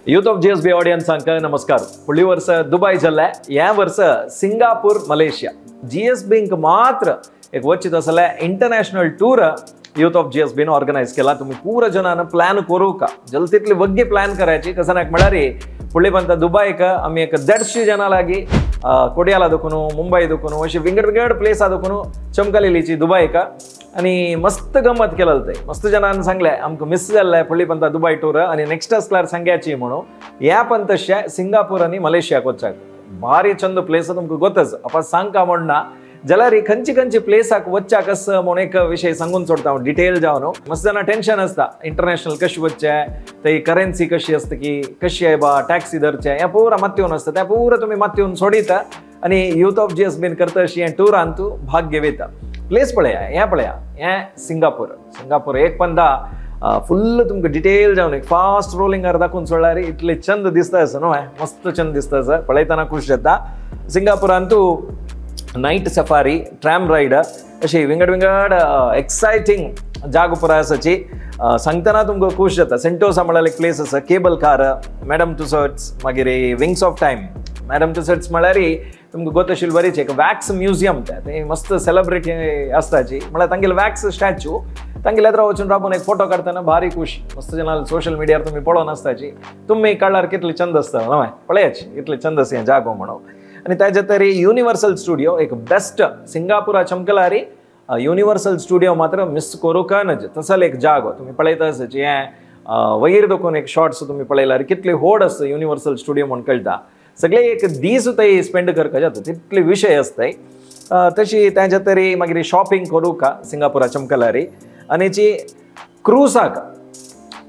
Youth of GSB ऑडियन्सांक नमस्कार. फुडली वर्स दुबय जाल्ले, ह्या वर्स सिंगापूर मलेशिया जीएसबींक मात्र एक वचित आसले इंटरनॅशनल टूर यूथ ऑफ जीएसबीन ऑर्गनायज केला. तुम्ही पुरा जणांना प्लॅन करू का जल तितली वग्गी प्लॅन करायची. कसं नाक म्हळ्यार फुडली पंत दुबयक आमी एक 150 जणां लागीं कोडियाला दुखून मुंबई दुखून अशी विंगड विंगड प्लेसा दुखून चमकलेलीची दुबयक आनी मस्त गमत केलें ते. मस्त जणांनी सांगलें आमकां मिस जाल्लें फुडली पंत दुबय टूर आनी नेक्स्ट आसल्यार सांग्याची म्हणून. ह्या पंतशे सिंगापूर आनी मलेशियाक वचाक भारी चंद प्लेस तुमकां गोतच आपण सांगका म्हणना जाल्यार खंयची खंयची प्लेसाक वच्चाक आसा म्हणून एक विशय सांगून सोडता हांव डिटेल जावन. मस्त जाणां टेन्शन आसता इंटरनॅशनल कशी वच्चें, थंय करन्सी कशी आसता की कशी आहे बा टॅक्सी धरचें, हें पुरा मात येवन आसता. तें पुरा तुमी मात येवन सोडिता आनी यूथ ऑफ जीएसबीन करता अशी हें टुरान तूं भाग घेवयता. प्लेस पळया, हें पळया, हें सिंगापूर. सिंगापूर एक पंदा फुल्ल तुमकां डिटेल जावन एक फास्ट रोलिंगार दाखोवन सोडल्यार इतले चंद दिसता आसा न्हू, मस्त चंद दिसता आसा, पळयतना खूश जाता. सिंगापुरान तूं नायट सफारी, ट्रॅम रायड अशी विंगड विंगड एक्सायटींग जागो पुराय आसाची. सांगतना तुमकां खूश जाता. सेंटोसा म्हळ्यार एक प्लेस आसा, केबल कार, मॅडम टुसर्ट्स, मागीर wings of time. Madame Tussauds म्हळ्यार तुमकां गोत आशिल्ली बरीच एक वॅक्स म्युझियम, तें मस्त सेलिब्रिटी आसताची म्हळ्यार तांगेले वॅक्स स्टॅच्यू तांगेले येत्रा वचून राबून एक फोटो काडटना भारी खूश. मस्त जणां सोशल मिडियार तुमी पळोवन आसताची. तुमी काडल्यार कितले चंद आसता न्हय, पळयाची कितले चंद आसा हें जागो म्हणून. आनी ताजे तरी युनिवर्सल स्टुडियो एक बेस्ट सिंगापुरा चमकलारी युनिवर्सल स्टुडियो मात्र मिस करूंक नज. तसले एक जागो तुमी पळयता आसाची. हें वयर दोकून एक शॉर्ट्स तुमी पळयल्यार कितली होड आसता युनिवर्सल स्टुडियो म्हूण कळटा. सगळे एक दीस थंय स्पेंड करपाक जाता तितले विशय आसताय. तशी ताज्या तरी मागीर शॉपिंग करूंक सिंगापुरा चमकलारी. आनी जी क्रुसाक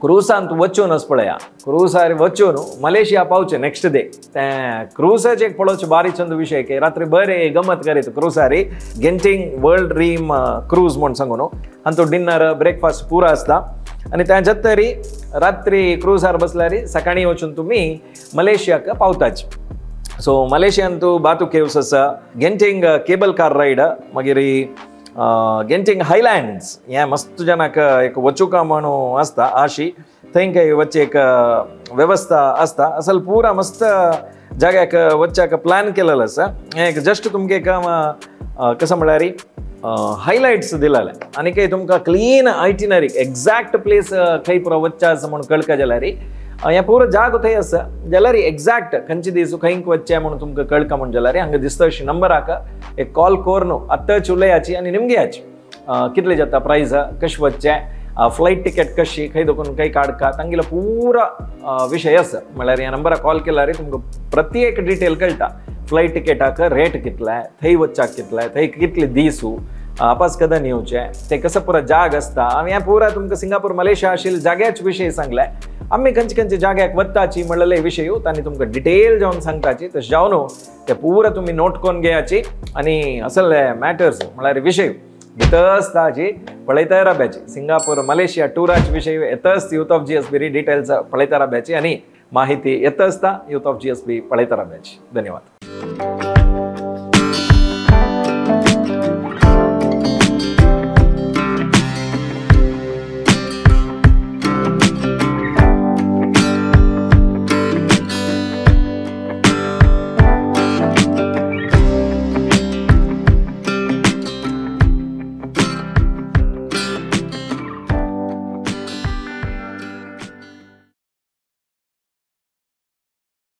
क्रुसांत वचून आस पळया, क्रुसार वचून मलेशिया पावचें नेक्स्ट डे. तें क्रुसाचें एक पळोवचें बारी चंद विशय की रात्री बरें गमत करीत क्रुसारी गेंटींग वर्ल्ड ड्रीम क्रूज म्हूण सांगून आनी तो डिनर ब्रेकफास्ट पुरो आसता. आनी ताज्या तरी रात्री क्रुसार बसल्यार सकाळीं वचून तुमी मलेशियाक पावताच. सो मलेशियान तूं बातू केव्स आसा, गेंटींग केबल कार रायड, मागीर गेंटींग हायलँड्स हें मस्त जणांक एक वचुका म्हणून आसता आशी, थंय काय वचचे एक वेवस्था आसता. असल पुरा मस्त जाग्याक वच्चाक प्लॅन केलेलो आसा. हें एक जस्ट तुमकां एक कसं म्हळ्यार हायलायट्स दिलेले आनी काय तुमकां क्लीन आयटिनरी एक्झॅक्ट प्लेस खंय पुरो वच्चा आसा म्हणून कळका जाल्यार हें पुरो जागो थंय आसा जाल्यार एक्झॅक्ट खंयचे दीस खंय वच्चें म्हणून तुमकां कळका म्हूण जाल्यार हांगा दिसता अशी नंबराक एक कॉल कर न्हू आत्ताच उलयाची आनी निमगेयाची कितले जाता प्रायज, कशें वच्चें, फ्लायट तिकेट कशी, खंय दोकून खंय काडका, तांगेलो पुरा विशय आसा. म्हळ्यार ह्या नंबराक कॉल केल्यार तुमकां प्रत्येक डिटेल कळटा. फ्लायट तिकेटाक रेट कितले, थंय वच्चाक कितले, थंय कितले दीस आपास कदन येवचें, तें कसो पुरा जाग आसता. आनी हें पुरा तुमकां सिंगापूर मलेशिया आशिल्ले जाग्याच विशय सांगले. आमी खंयचे खंयचे जाग्याक वताची म्हणलेले विशय तांणी तुमकां डिटेल जावन सांगताची. तशें जावन ते पुरा तुमी नोट करून घेयाची आनी असले मॅटर्स म्हळ्यार विशय भितर पळयता राब्याची. सिंगापूर मलेशिया टुराचे विशय येतच यूथ ऑफ जीएसबी डिटेल्स पळयता राब्याची आनी माहिती येत आसता यूथ ऑफ जीएसबी पळयता राब्याची. धन्यवाद.